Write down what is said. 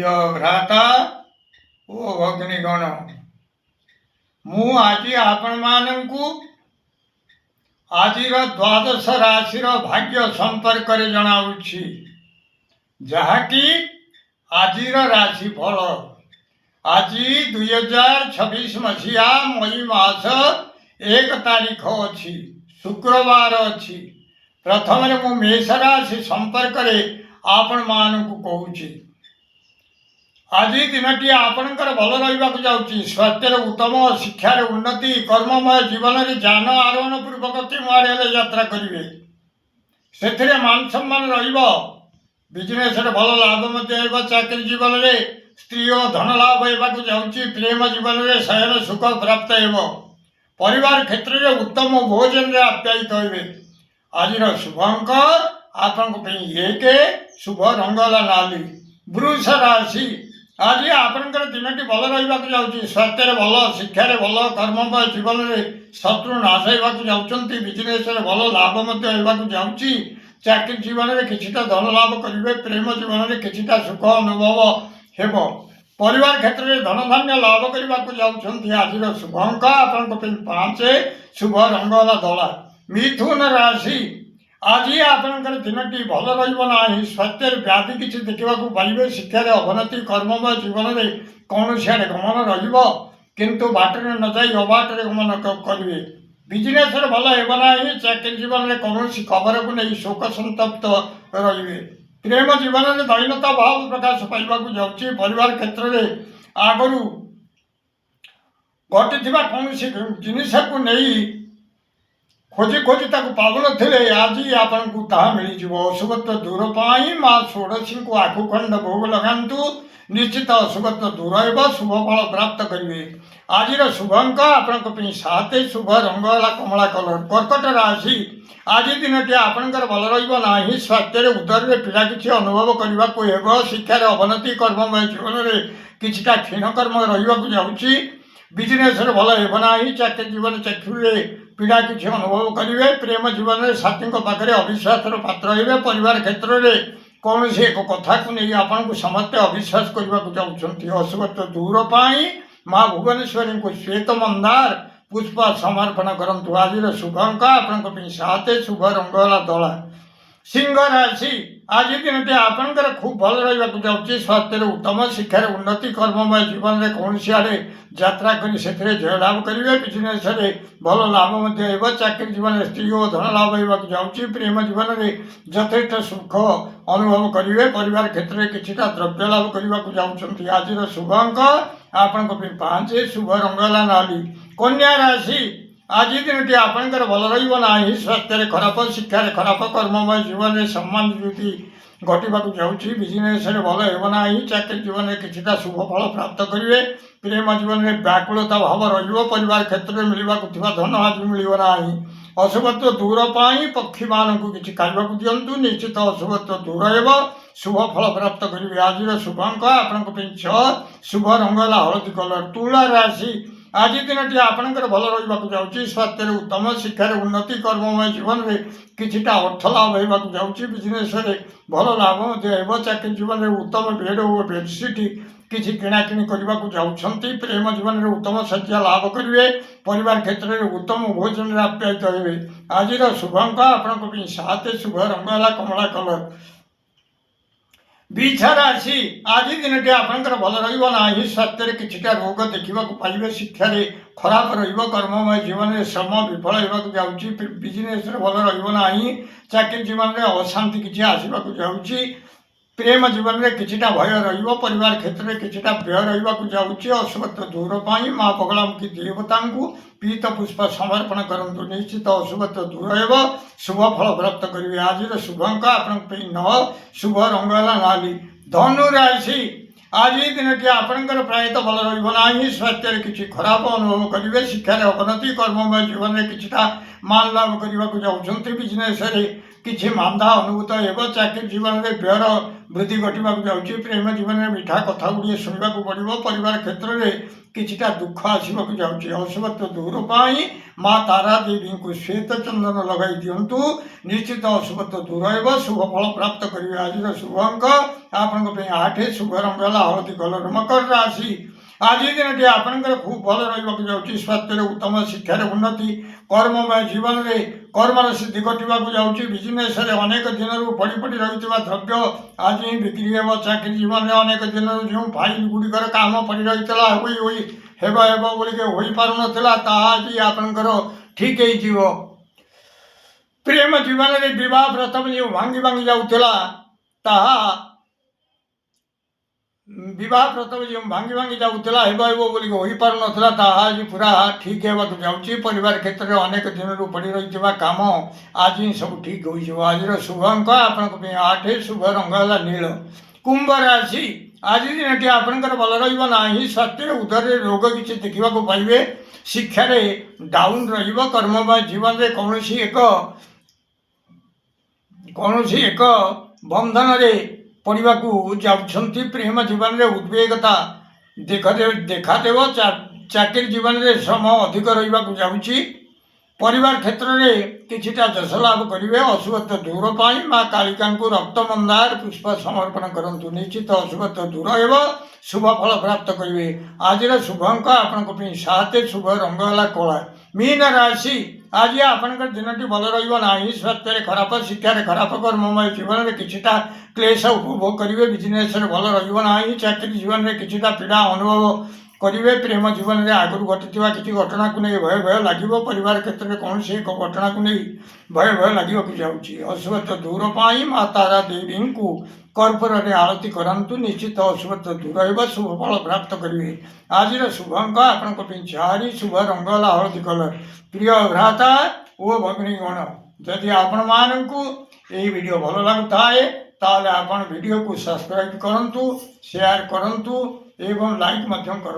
ପ୍ରିୟ ଭ୍ରାତା ଓ ଭଗ୍ନୀଗଣ, ମୁଁ ଆଜି ଆପଣମାନଙ୍କୁ ଆଜିର ଦ୍ୱାଦଶ ରାଶିର ଭାଗ୍ୟ ସମ୍ପର୍କରେ ଜଣାଉଛି, ଯାହାକି ଆଜିର ରାଶି ଫଳ। ଆଜି 2026 ମସିହା ମଇ ମାସ 1 ତାରିଖ ଅଛି, ଶୁକ୍ରବାର ଅଛି। ପ୍ରଥମରେ ମୁଁ ମେଷ ରାଶି ସମ୍ପର୍କରେ ଆପଣମାନଙ୍କୁ କହୁଛି। ଆଜି ଦିନଟି ଆପଣଙ୍କର ଭଲ ରହିବାକୁ ଯାଉଛି। ସ୍ୱାସ୍ଥ୍ୟରେ ଉତ୍ତମ, ଶିକ୍ଷାରେ ଉନ୍ନତି, କର୍ମମୟ ଜୀବନରେ ଯାନ ଆରୋହଣ ପୂର୍ବକ କେଉଁ ଆଡ଼େ ହେଲେ ଯାତ୍ରା କରିବେ, ସେଥିରେ ମାନ ସମ୍ମାନ ରହିବ। ବିଜନେସରେ ଭଲ ଲାଭ ମଧ୍ୟ ହେବ। ଚାକିରି ଜୀବନରେ ସ୍ତ୍ରୀ ଓ ଧନ ଲାଭ ହେବାକୁ ଯାଉଛି। ପ୍ରେମ ଜୀବନରେ ଶୟନ ସୁଖ ପ୍ରାପ୍ତ ହେବ। ପରିବାର କ୍ଷେତ୍ରରେ ଉତ୍ତମ ଭୋଜନରେ ଆପ୍ୟାୟିତ ହେବେ। ଆଜିର ଶୁଭ ଅଙ୍କ ଆପଣଙ୍କ ପାଇଁ 1, ଶୁଭ ରଙ୍ଗ ହେଲା ନାଲି। ବୃଷ ରାଶି, ଆଜି ଆପଣଙ୍କର ଦିନଟି ଭଲ ରହିବାକୁ ଯାଉଛି। ସ୍ୱାସ୍ଥ୍ୟରେ ଭଲ, ଶିକ୍ଷାରେ ଭଲ, କର୍ମମୟ ଜୀବନରେ ଶତ୍ରୁ ନାଶ ହେବାକୁ ଯାଉଛନ୍ତି। ବିଜନେସରେ ଭଲ ଲାଭ ମଧ୍ୟ ହେବାକୁ ଯାଉଛି। ଚାକିରି ଜୀବନରେ କିଛିଟା ଧନ ଲାଭ କରିବେ। ପ୍ରେମ ଜୀବନରେ କିଛିଟା ସୁଖ ଅନୁଭବ ହେବ। ପରିବାର କ୍ଷେତ୍ରରେ ଧନଧାନ୍ୟ ଲାଭ କରିବାକୁ ଯାଉଛନ୍ତି। ଆଜିର ଶୁଭ ଅଙ୍କ ଆପଣଙ୍କ ପାଇଁ 5, ଶୁଭ ରଙ୍ଗ ହେଲା ଧଳା। ମିଥୁନ ରାଶି, ଆଜି ଆପଣଙ୍କର ଦିନଟି ଭଲ ରହିବ ନାହିଁ। ସ୍ୱାସ୍ଥ୍ୟରେ ବ୍ୟାଧି କିଛି ଦେଖିବାକୁ ପାଇବେ। ଶିକ୍ଷାରେ ଅବନତି, କର୍ମମୟ ଜୀବନରେ କୌଣସି ଆଡ଼େ ଗମନ ରହିବ, କିନ୍ତୁ ବାଟରେ ନ ଯାଇ ଅବାଟରେ ଗମନ କରିବେ। ବିଜନେସରେ ଭଲ ହେବ ନାହିଁ। ଚାକିରି ଜୀବନରେ କୌଣସି ଖବରକୁ ନେଇ ଶୋକ ସନ୍ତପ୍ତ ରହିବେ। ପ୍ରେମ ଜୀବନରେ ଦୈନତା ଭାବ ପ୍ରକାଶ ପାଇବାକୁ ଯାଉଛି। ପରିବାର କ୍ଷେତ୍ରରେ ଆଗରୁ ଘଟିଥିବା କୌଣସି ଜିନିଷକୁ ନେଇ ଖୋଜି ଖୋଜି ତାକୁ ପାଉନଥିଲେ, ଆଜି ଆପଣଙ୍କୁ ତାହା ମିଳିଯିବ। ଅଶୁଭତ୍ୱ ଦୂର ପାଇଁ ମା ଷୋଡ଼ଶୀଙ୍କୁ ଆଖୁଖଣ୍ଡ ଭୋଗ ଲଗାନ୍ତୁ। ନିଶ୍ଚିତ ଅଶୁଭତ୍ୱ ଦୂର ହେବ, ଶୁଭ ଫଳ ପ୍ରାପ୍ତ କରିବେ। ଆଜିର ଶୁଭ ଅଙ୍କ ଆପଣଙ୍କ ପାଇଁ 7, ଶୁଭ ରଙ୍ଗ ହେଲା କମଳା କଲର। କର୍କଟ ରାଶି, ଆଜି ଦିନଟି ଆପଣଙ୍କର ଭଲ ରହିବ ନାହିଁ। ସ୍ୱାସ୍ଥ୍ୟରେ ଉଦରରେ ପୀଡ଼ା କିଛି ଅନୁଭବ କରିବାକୁ ହେବ। ଶିକ୍ଷାରେ ଅବନତି, କର୍ମମୟ ଜୀବନରେ କିଛିଟା କ୍ଷୀଣ କର୍ମ ରହିବାକୁ ଯାଉଛି। ବିଜନେସରେ ଭଲ ହେବ ନାହିଁ। ଚାକିରି ଜୀବନ ଚାକିରିରେ ପୀଡ଼ା କିଛି ଅନୁଭବ କରିବେ। ପ୍ରେମ ଜୀବନରେ ସାଥୀଙ୍କ ପାଖରେ ଅବିଶ୍ୱାସର ପାତ୍ର ହେବେ। ପରିବାର କ୍ଷେତ୍ରରେ କୌଣସି ଏକ କଥାକୁ ନେଇ ଆପଣଙ୍କୁ ସମସ୍ତେ ଅବିଶ୍ୱାସ କରିବାକୁ ଯାଉଛନ୍ତି। ଅଶୁଭତ୍ୱ ଦୂର ପାଇଁ ମା ଭୁବନେଶ୍ୱରୀଙ୍କୁ ଶ୍ୱେତ ମନ୍ଦାର ପୁଷ୍ପ ସମର୍ପଣ କରନ୍ତୁ। ଆଜିର ଶୁଭ ଅଙ୍କ ଆପଣଙ୍କ ପାଇଁ 7, ଶୁଭ ରଙ୍ଗ ହେଲା ଧଳା। ସିଂହ ରାଶି, ଆଜି ଦିନଟି ଆପଣଙ୍କର ଖୁବ୍ ଭଲ ରହିବାକୁ ଯାଉଛି। ସ୍ୱାସ୍ଥ୍ୟରେ ଉତ୍ତମ, ଶିକ୍ଷାରେ ଉନ୍ନତି, କର୍ମମୟ ଜୀବନରେ କୌଣସି ଆଡ଼େ ଯାତ୍ରା କରି ସେଥିରେ ଜୟଲାଭ କରିବେ। ବିଜନେସରେ ଭଲ ଲାଭ ମଧ୍ୟ ହେବ। ଚାକିରି ଜୀବନରେ ସ୍ତ୍ରୀ ଓ ଧନ ଲାଭ ହେବାକୁ ଯାଉଛି। ପ୍ରେମ ଜୀବନରେ ଯଥେଷ୍ଟ ସୁଖ ଅନୁଭବ କରିବେ। ପରିବାର କ୍ଷେତ୍ରରେ କିଛିଟା ଦ୍ରବ୍ୟ ଲାଭ କରିବାକୁ ଯାଉଛନ୍ତି। ଆଜିର ଶୁଭ ଅଙ୍କ ଆପଣଙ୍କ ପାଇଁ 5, ଶୁଭ ରଙ୍ଗ ହେଲା ନାଲି। କନ୍ୟା ରାଶି, ଆଜି ଦିନଟି ଆପଣଙ୍କର ଭଲ ରହିବ ନାହିଁ। ସ୍ୱାସ୍ଥ୍ୟରେ ଖରାପ, ଶିକ୍ଷାରେ ଖରାପ, କର୍ମମୟ ଜୀବନରେ ସମ୍ମାନ ବୃଦ୍ଧି ଘଟିବାକୁ ଯାଉଛି। ବିଜନେସରେ ଭଲ ହେବ ନାହିଁ। ଚାକିରି ଜୀବନରେ କିଛିଟା ଶୁଭ ଫଳ ପ୍ରାପ୍ତ କରିବେ। ପ୍ରେମ ଜୀବନରେ ବ୍ୟାକୁଳତା ଭାବ ରହିବ। ପରିବାର କ୍ଷେତ୍ରରେ ମିଳିବାକୁ ଥିବା ଧନ ଆଜି ମିଳିବ ନାହିଁ। ଅଶୁଭତ୍ୱ ଦୂର ପାଇଁ ପକ୍ଷୀମାନଙ୍କୁ କିଛି ଖାଇବାକୁ ଦିଅନ୍ତୁ। ନିଶ୍ଚିତ ଅଶୁଭତ୍ୱ ଦୂର ହେବ, ଶୁଭ ଫଳ ପ୍ରାପ୍ତ କରିବେ। ଆଜିର ଶୁଭ ଅଙ୍କ ଆପଣଙ୍କ ପାଇଁ 6, ଶୁଭ ରଙ୍ଗ ହେଲା ହଳଦୀ କଲର। ତୁଳା ରାଶି, ଆଜି ଦିନଟି ଆପଣଙ୍କର ଭଲ ରହିବାକୁ ଯାଉଛି। ସ୍ୱାସ୍ଥ୍ୟରେ ଉତ୍ତମ, ଶିକ୍ଷାରେ ଉନ୍ନତି, କର୍ମମୟ ଜୀବନରେ କିଛିଟା ଅର୍ଥ ଲାଭ ହେବାକୁ ଯାଉଛି। ବିଜନେସରେ ଭଲ ଲାଭ ମଧ୍ୟ ହେବ। ଚାକିରି ଜୀବନରେ ଉତ୍ତମ ବେଡ୍ ଓ ବେଡସିଟ୍ କିଛି କିଣାକିଣି କରିବାକୁ ଯାଉଛନ୍ତି। ପ୍ରେମ ଜୀବନରେ ଉତ୍ତମ ଶଯ୍ୟା ଲାଭ କରିବେ। ପରିବାର କ୍ଷେତ୍ରରେ ଉତ୍ତମ ଭୋଜନରେ ଆପ୍ୟାୟିତ ହେବେ। ଆଜିର ଶୁଭ ଅଙ୍କ ଆପଣଙ୍କ ପାଇଁ 7, ଶୁଭ ରଙ୍ଗ ହେଲା କମଳା କଲର। ବିଛା ରାଶି, ଆଜି ଦିନଟି ଆପଣଙ୍କର ଭଲ ରହିବ ନାହିଁ। ସ୍ୱାସ୍ଥ୍ୟରେ କିଛିଟା ରୋଗ ଦେଖିବାକୁ ପାଇବେ। ଶିକ୍ଷାରେ ଖରାପ ରହିବ। କର୍ମମୟ ଜୀବନରେ ଶ୍ରମ ବିଫଳ ହେବାକୁ ଯାଉଛି। ବିଜନେସରେ ଭଲ ରହିବ ନାହିଁ। ଚାକିରି ଜୀବନରେ ଅଶାନ୍ତି କିଛି ଆସିବାକୁ ଯାଉଛି। ପ୍ରେମ ଜୀବନରେ କିଛିଟା ଭୟ ରହିବ। ପରିବାର କ୍ଷେତ୍ରରେ କିଛିଟା ବ୍ୟୟ ରହିବାକୁ ଯାଉଛି। ଅଶୁଭତ୍ୱ ଦୂର ପାଇଁ ମା ବଗଳାମୁଖୀ ଦେବତାଙ୍କୁ ପୀତ ପୁଷ୍ପ ସମର୍ପଣ କରନ୍ତୁ। ନିଶ୍ଚିତ ଅଶୁଭତ୍ୱ ଦୂର ହେବ, ଶୁଭ ଫଳ ପ୍ରାପ୍ତ କରିବେ। ଆଜିର ଶୁଭ ଅଙ୍କ ଆପଣଙ୍କ ପାଇଁ 9, ଶୁଭ ରଙ୍ଗ ହେଲା ନାଲି। ଧନୁ ରାଶି, ଆଜି ଦିନଟି ଆପଣଙ୍କର ପ୍ରାୟତଃ ଭଲ ରହିବ ନାହିଁ। ସ୍ୱାସ୍ଥ୍ୟରେ କିଛି ଖରାପ ଅନୁଭବ କରିବେ। ଶିକ୍ଷାରେ ଅବନତି, କର୍ମମୟ ଜୀବନରେ କିଛିଟା ମାନ ଲାଭ କରିବାକୁ ଯାଉଛନ୍ତି। ବିଜନେସରେ କିଛି ମାନ୍ଦା ଅନୁଭୂତ ହେବ। ଚାକିରି ଜୀବନରେ ବ୍ୟୟର ବୃଦ୍ଧି ଘଟିବାକୁ ଯାଉଛି। ପ୍ରେମ ଜୀବନରେ ମିଠା କଥା ଗୁଡ଼ିଏ ଶୁଣିବାକୁ ପଡ଼ିବ। ପରିବାର କ୍ଷେତ୍ରରେ କିଛିଟା ଦୁଃଖ ଆସିବାକୁ ଯାଉଛି। ଅଶୁଭତ୍ୱ ଦୂର ପାଇଁ ମା ତାରା ଦେବୀଙ୍କୁ ଶ୍ୱେତ ଚନ୍ଦନ ଲଗାଇ ଦିଅନ୍ତୁ। ନିଶ୍ଚିତ ଅଶୁଭତ୍ୱ ଦୂର ହେବ, ଶୁଭ ଫଳ ପ୍ରାପ୍ତ କରିବେ। ଆଜିର ଶୁଭ ଅଙ୍କ ଆପଣଙ୍କ ପାଇଁ 8, ଶୁଭ ରଙ୍ଗ ହେଲା ହଳଦୀ କଲର। ମକର ରାଶି, ଆଜି ଦିନଟି ଆପଣଙ୍କର ଖୁବ୍ ଭଲ ରହିବାକୁ ଯାଉଛି। ସ୍ୱାସ୍ଥ୍ୟରେ ଉତ୍ତମ, ଶିକ୍ଷାରେ ଉନ୍ନତି, କର୍ମମୟ ଜୀବନରେ କର୍ମର ସିଦ୍ଧି ଘଟିବାକୁ ଯାଉଛି। ବିଜନେସରେ ଅନେକ ଦିନରୁ ପଡ଼ି ପଡ଼ି ରହିଥିବା ଦ୍ରବ୍ୟ ଆଜି ହିଁ ବିକ୍ରି ହେବ। ଚାକିରି ଜୀବନରେ ଅନେକ ଦିନରୁ ଯେଉଁ ଫାଇଲ ଗୁଡ଼ିକର କାମ ପଡ଼ି ରହିଥିଲା, ହୋଇ ହୋଇ ହେବ ହେବ ବୋଲିକି ହୋଇପାରୁନଥିଲା, ତାହା ଆଜି ଆପଣଙ୍କର ଠିକ୍ ହେଇଯିବ। ପ୍ରେମ ଜୀବନରେ ବିବାହ ପ୍ରଥମ ଯେଉଁ ଭାଙ୍ଗି ଭାଙ୍ଗି ଯାଉଥିଲା, ତାହା ବିବାହ ପ୍ରଥମେ ଯେଉଁ ଭାଙ୍ଗି ଭାଙ୍ଗି ଯାଉଥିଲା, ହେବ ହେବ ବୋଲି ହୋଇପାରୁନଥିଲା, ତାହା ଆଜି ପୁରା ଠିକ୍ ହେବାକୁ ଯାଉଛି। ପରିବାର କ୍ଷେତ୍ରରେ ଅନେକ ଦିନରୁ ପଡ଼ି ରହିଥିବା କାମ ଆଜି ହିଁ ସବୁ ଠିକ୍ ହୋଇଯିବ। ଆଜିର ଶୁଭ ଅଙ୍କ ଆପଣଙ୍କ ପାଇଁ 8, ଶୁଭ ରଙ୍ଗ ହେଲା ନୀଳ। କୁମ୍ଭ ରାଶି, ଆଜି ଦିନଟି ଆପଣଙ୍କର ଭଲ ରହିବ ନାହିଁ। ସ୍ୱାସ୍ଥ୍ୟରେ ଉଦରରେ ରୋଗ କିଛି ଦେଖିବାକୁ ପାଇବେ। ଶିକ୍ଷାରେ ଡାଉନ୍ ରହିବ। କର୍ମମୟ ଜୀବନରେ କୌଣସି ଏକ ବନ୍ଧନରେ ପଡ଼ିବାକୁ ଯାଉଛନ୍ତି। ପ୍ରେମ ଜୀବନରେ ଉଦ୍ବେଗତା ଦେଖାଦେବ। ଚାକିରି ଜୀବନରେ ଶ୍ରମ ଅଧିକ ରହିବାକୁ ଯାଉଛି। ପରିବାର କ୍ଷେତ୍ରରେ କିଛିଟା ଯଶ ଲାଭ କରିବେ। ଅଶୁଭତ୍ୱ ଦୂର ପାଇଁ ମା କାଳିକାଙ୍କୁ ରକ୍ତ ମନ୍ଦାର ପୁଷ୍ପ ସମର୍ପଣ କରନ୍ତୁ। ନିଶ୍ଚିତ ଅଶୁଭତ୍ୱ ଦୂର ହେବ, ଶୁଭ ଫଳ ପ୍ରାପ୍ତ କରିବେ। ଆଜିର ଶୁଭ ଅଙ୍କ ଆପଣଙ୍କ ପାଇଁ 7, ଶୁଭ ରଙ୍ଗ ହେଲା କଳା। ମୀନ ରାଶି, ଆଜି ଆପଣଙ୍କର ଦିନଟି ଭଲ ରହିବ ନାହିଁ। ସ୍ୱାସ୍ଥ୍ୟରେ ଖରାପ, ଶିକ୍ଷାରେ ଖରାପ, କର୍ମମୟ ଜୀବନରେ କିଛିଟା କ୍ଲେଶ ଉପଭୋଗ କରିବେ। ବିଜନେସରେ ଭଲ ରହିବ ନାହିଁ। ଚାକିରି ଜୀବନରେ କିଛିଟା ପୀଡ଼ା ଅନୁଭବ କରିବେ। ପ୍ରେମ ଜୀବନରେ ଆଗରୁ ଘଟିଥିବା କିଛି ଘଟଣାକୁ ନେଇ ଭୟ ଭୟ ଲାଗିବ। ପରିବାର କ୍ଷେତ୍ରରେ କୌଣସି ଏକ ଘଟଣାକୁ ନେଇ ଭୟ ଭୟ ଲାଗିବାକୁ ଯାଉଛି। ଅଶୁଭତ୍ୱ ଦୂର ପାଇଁ ମା ତାରା ଦେବୀଙ୍କୁ କର୍ପୂରରେ ଆଳତି କରାନ୍ତୁ। ନିଶ୍ଚିତ ଅଶୁଭତ୍ୱ ଦୂର ହେବ, ଶୁଭ ଫଳ ପ୍ରାପ୍ତ କରିବେ। ଆଜିର ଶୁଭ ଅଙ୍କ ଆପଣଙ୍କ ପାଇଁ 4, ଶୁଭ ରଙ୍ଗ ହେଲା ହଳଦୀ କଲର। ପ୍ରିୟ ଭ୍ରାତା ଓ ଭଗ୍ନୀଗଣ, ଯଦି ଆପଣମାନଙ୍କୁ ଏହି ଭିଡ଼ିଓ ଭଲ ଲାଗୁଥାଏ, ତାହେଲେ ଆପଣ ଭିଡ଼ିଓକୁ ସବସ୍କ୍ରାଇବ୍ କରନ୍ତୁ, ସେୟାର କରନ୍ତୁ ଏବଂ ଲାଇକ୍ ମଧ୍ୟ କରନ୍ତୁ।